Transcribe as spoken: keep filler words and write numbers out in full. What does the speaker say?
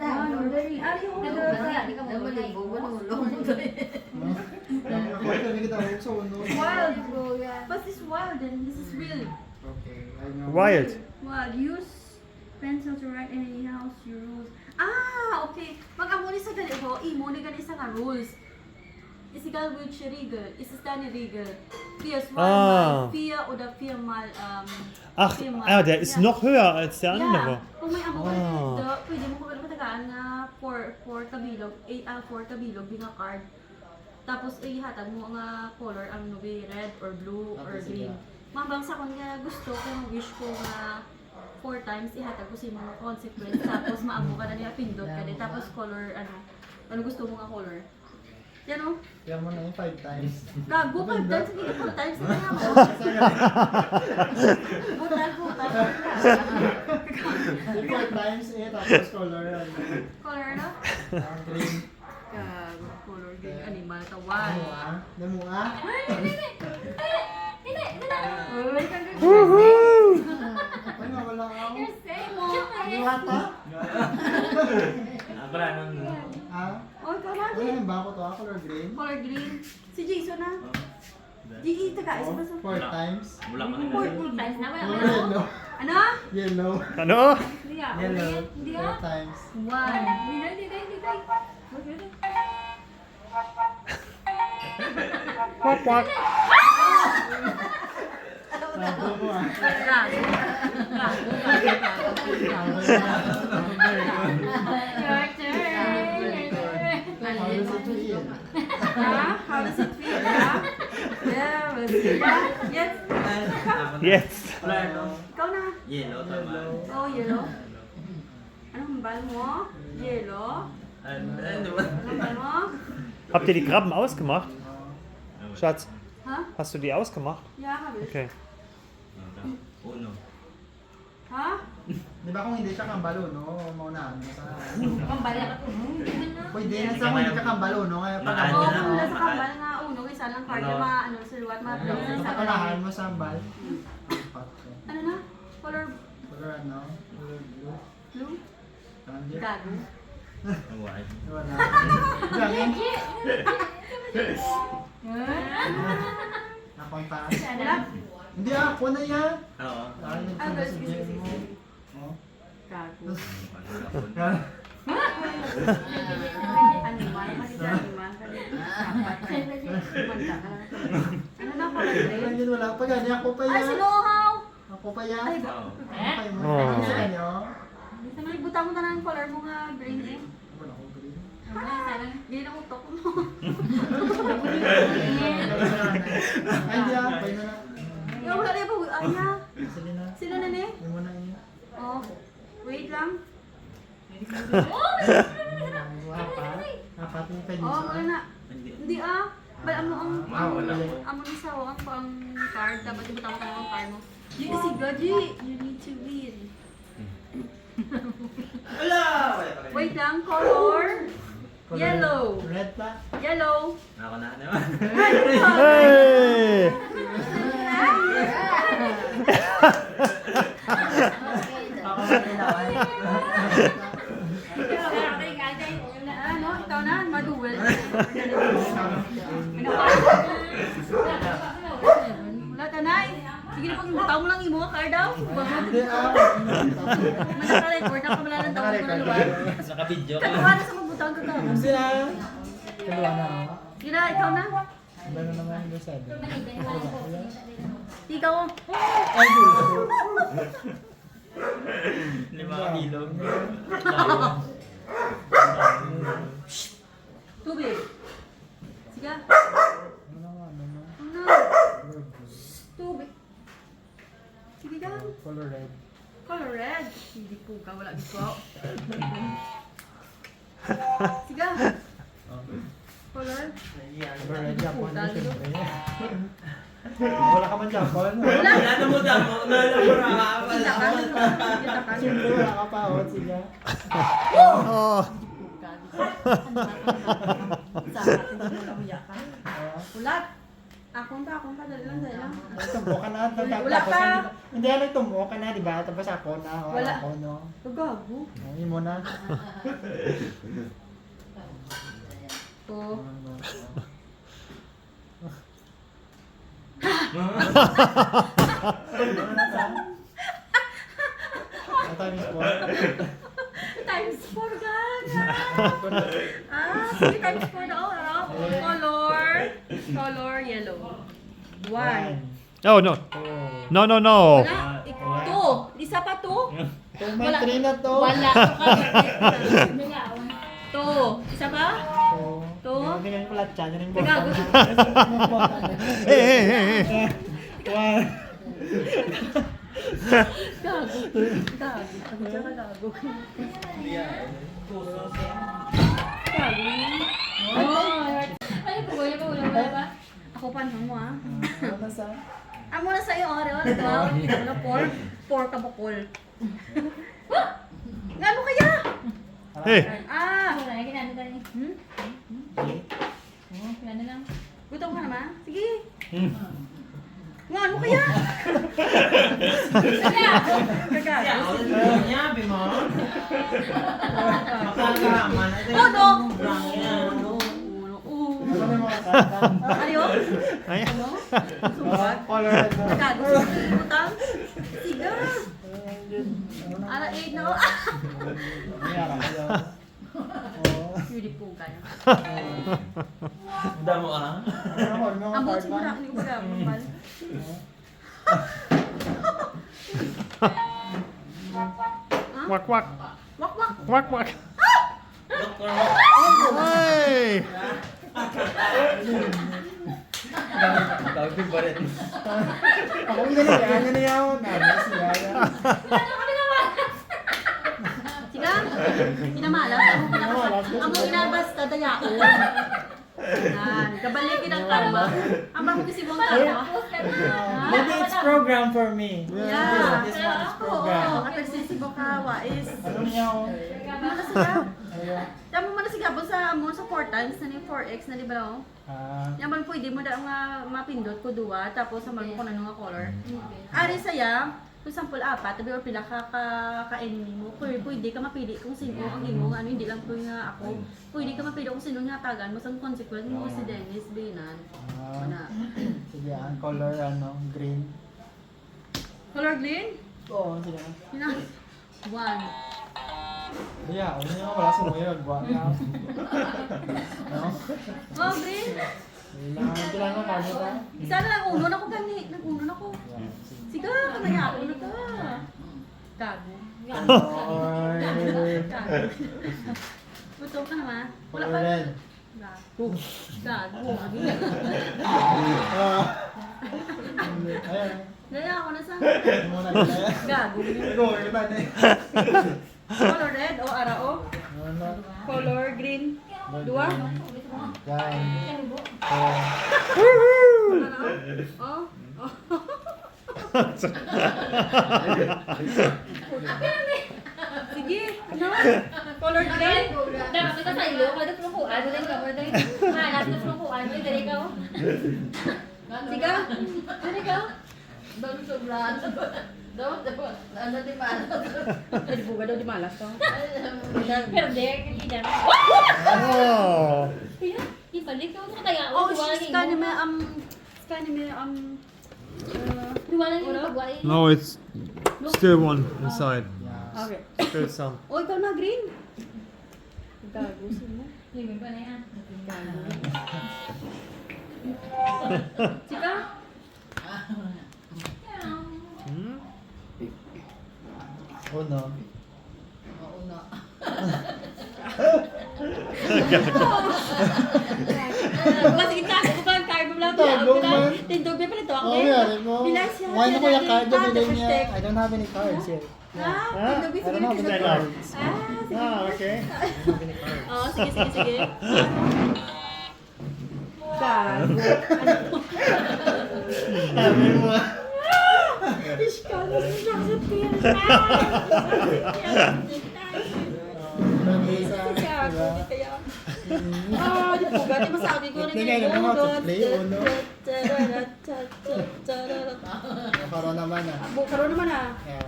Wow, dali. Ari, oh, Dali, dali. Dali, dali. Dali, dali. Ako, ito, nakita ko sa uno. Wild. But this is wild and this is real. Okay, I know. Wild. Wild. Use pencil to write any house you rules. Ah, okay. Mag-amo ni sa gali ho, imo ni gani sa nga rules. Ist egal welche Regel, ist es deine Regel. Vier ist Ah. Mal, vier oder vier mal, ähm, Ach, vier mal. Ah, der ist Ja. Noch höher als der Ja. Andere. Kung may amo ka Ah. dito, pwede mo ko matagaan nga four, four kabilog, eight, ah, four kabilog, di nga card. Tapos, ihatag mo nga color, ang nubi, red or blue or Tapos green. Siya. Mambang sa akon nga gusto, kung wish ko nga four times, ihatag ko sa imo nga consequence. Tapos, maamo ka na niya, pindot ka din. Damo Tapos, ba? Color, ano, ano gusto mo nga color? Yan, oh. Kaya mo na yung five times. Gago, five times, hindi four times, hindi nga mo. Butal, butal. Yung five times, eh, tapos color, ano. Color, no? Ah, green. Gago, color green, animal, tawal. Ano, ah? Ano, ah? Ay, hindi, hindi. Hindi, hindi, hindi na. Ay, kang Woohoo! Ano, wala ako. You're safe. Ano, ata? Abra, ano, ano? Ah? Oh, ikaw na, Ano Jay. Yung bako to, ah? Color green? Color green. Si Jason na. Oh. Di, taga, isa pa sa Four Wala. Times? Wala ka na Four, ganun. Four times na, wala Wala ka na. Yellow. Ano? Yellow. Ano? Hindi ah. Yellow. Hindi ah. Four times. One. Hindi, hindi, hindi, hindi. Wag, wag. Wak, wak. Gago mo, ah. Gago. Gago, gago, gago, gago. Your turn, your turn. How does it feel? Ha? How does it feel, ha? Yeah, we'll see. Yeah? Yes. Yes. Ikaw na. Yellow, tama. Oh, yellow. Anong hambal mo? Yellow? Ano, ano ba? Anong hambal mo? Habt ihr die Krabben ausgemacht? Schatz, Ha? Hast du die ausgemacht? Yeah, habe ich. Okay. Uno. Ha? Di ba kung hindi siya kambal uno, maunahan mo sa Kambal ako. Hmm, hindi man na. Pwede na sa kung hindi ka kambal uno, kaya pag Maano Oo, na? Kung wala sa kambal nga uno, isa lang card Ano? na ma-, ano, sir, what, ma-, Ano? Sa kalahan mo sa kambal. Apat ko. Ano na? Color Color ano? Color blue. Blue? Ano yun? Gago. Why? Wala. Gago. Nakonta. Wala. Hindi, ah, ako na yan. Oo. Ah, nagpunta Ah, si sige, sige, Jemo. Sige. Oh. Gago. Ano ka po? Animal, kasi sa animal, kasi sa sapat. Kumanta ka. Ano na pala, Dre? Wala yun, wala pa gani. Ako pa Ay, yan. Si Nohaw! Ako pa yan. Ay, ba? Oo. Ako pa yan. Oh. Ano sa kanyo? Ay, butang mo na ng color mo nga green, eh. Wala akong green. Ano, isa lang. Hindi na utok mo. Ay, hindi ah. Pwede na lang. Yung wala na yung pag-, ay, na. Sige na. Sino na ni? Yung muna yun. Oh, wait lang. Oh, may Apat. Apat yung pwede Oh, sa wala na. Hindi. Hindi ah. Bal, amo ang, Ah, wala ang, ko. Amo ni sa ang pang card. Dapat ibutang mo ang card mo. Di kasi, Gaji, you need to win. Wala! Wala pa rin. Wait lang, color. Color Yellow. Red pa. Yellow. Ako na naman. Hey! Ako na naman. Ano, ikaw na, maduwal. Wala ka na eh. Sige na, pag-, butang mo lang imo, card daw. Hindi, ah. Naka-record na, kamalanan tawag ko na lugar. Naka-video ka. Kaduha na sa magbutang ka ka. Sila. Kaduha na, ah. Sige na, ikaw na. Ano naman yung sabi? Ikaw. Ay, Diyos ko. Lima ka bilog. Tubig. Sige. Ano naman, ano? Ano? Tubig. Sige daw. Color red. Color red. Hindi po ka, wala dito. Sige. Oh. Color. Color red, Japan, Puta, siyempre. Wala ka man, Japan. Wala. Wala na mo, damo. Wala na mo, wala ka. Wala ka. Kita ka, kita ka. Siyempre, wala ka pa, oh, sige. Oh. Puta, di ba? Sa akin, hindi mo nahuya ka. Oh. Ulat. Akon ka, akon ka, dali lang, dali lang. Ay, tumbo ka na. Wala tapos pa. Hindi, ano, tumbo ka na, di ba? Tapos ako na, o, Wala. Ako, no? Gago. O, imo na. Two. Ah, times four. Times four, gaga. Ah, sige, times four na, o, ano? Color. Color yellow. One. One. Oh, no. Two. No, no, no. Wala. Ik-, two. Isa pa, two. Two, may Wala. Three na to. Wala. Two. Isa pa? Two. Two. Hindi nga yung pala, tiyan, yun yung Gago. Boses. Eh, eh, eh, eh. One. Gago. Gago. Ang tiyan ka, gago. Gago. Oh, ay, kuya, kuya, kuya, kuya. Ako pa, ano mo, ah? Ah, ano sa? Amo na sa iyo, ore, ore, to. Ano, pork? Pork ka bukol. Ngano kaya? Eh. Ah. Wala, ginano tayo. Hmm? Hmm? Oh, ginano lang. Gutom ka naman? Sige. Hmm. Ngano kaya? Kaya. Kaya. Kaya, oh, niya, bimo. Makakaraman. Ito Oh, no. Yung brown yan. Oh, no. Ano yung mga kanta? Ayo? Ay. Ano? Sumbag? Color red na. Gago, sumbag. Siga. Ara, eight na, oh. Ay, ara. Beautiful kayo. Ang damo, ah. Ano, ano, Ang buti mo na, hindi ko ba normal? Ha? Wak, wak. Wak, wak. Wak, wak. Ay! Tawag yung baret. Ako ang ganun, kaya nga niya ako. Nabis niya yan. Siga, pinamalas. Amo pinamalas. Pinamalas. Amo pinabas, tadayaon. Yan. Kabalik ang karma. Ang bang kasi mong karma. Maybe it's program for me. Yeah. This one is program. Oo, kapagsisibo ka, wais. Ano niya, oh? Ano na sila? Ayun. Tama mo na si Gabo sa amo sa four times na ni four X na, di ba, no? Ah. Yan man pwede mo daw nga mapindot ko duwa, tapos sa man ko na nga color. Ari saya, for example, apat, tabi or pila ka, ka, ka enemy mo, pwede, pwede ka mapili kung sino ang imo, ano, hindi lang to nga ako. Pwede ka mapili kung sino nga tagan mo, sa consequence mo, si Dennis, Binan. Ah. Wala. Sige, ang color, ano, green. Color green? Oo, sige. Hina-, one. Yeah, ano yung wala sa mga gwa na? No? Oh, green? Kailangan, kailangan mo kamo ba? Isa na lang, uno na ko gani. Nag-uno na ko. Yeah, sige. Sige, kamaya ako na to. Gago. Oy. Gago. Gutom ka naman? Wala pa. Color red. Gago. Gago. Ah. Ayan. Gaya ako na sa Ano na kaya? Gago. Ikaw, ikaw na eh. Color red, o, ara, o. Ano na? Color green. Color Dua. Green. Yan. Oh. Ano? O. O. Sige, ano? Color green? Dapat ka sa ilo, kada tumukuan, wala yung cover, dahil malas na tumukuan, dahil dali ka, oh. Sige, dali ka. Daw sobra. Daw, daw, ano, di ba? Ay, di buga daw, di malas to. Pero di, hindi na. Oh. Iya, ibalik ko, kaya, Oh, wala she's yung kind of, um, she's kind of, um, Wala na yung pagwain. No, it's still one inside. Okay. Still some. O, ikaw na, green. Gago, sino? Hindi mo pa na yan. Gago. Chika? Hmm? Oh, no. Oo na. Mas itaas ko pa ang cargo lang. Tago man. Tindog, may palito ako. Oh, yari mo. Bilang siya, Why siya mo yung dati, cargo, ah, bilhin niya? Tapos I don't have any cards here. Ha? Ha? Tindog, I don't have any cards. Ah, sige. Ah, okay. I don't have any cards. Oh, sige, sige, sige. Gago. Sabi mo, ah. Ish, gago, si Joseph Pires. Gago, di kaya. Ah, di Bugati masagi ko rin Hindi, yung ano, bugot. play, uno. Tarara, ta, ta, tarara. Karon naman ah. Abo, karon naman ah. Yeah.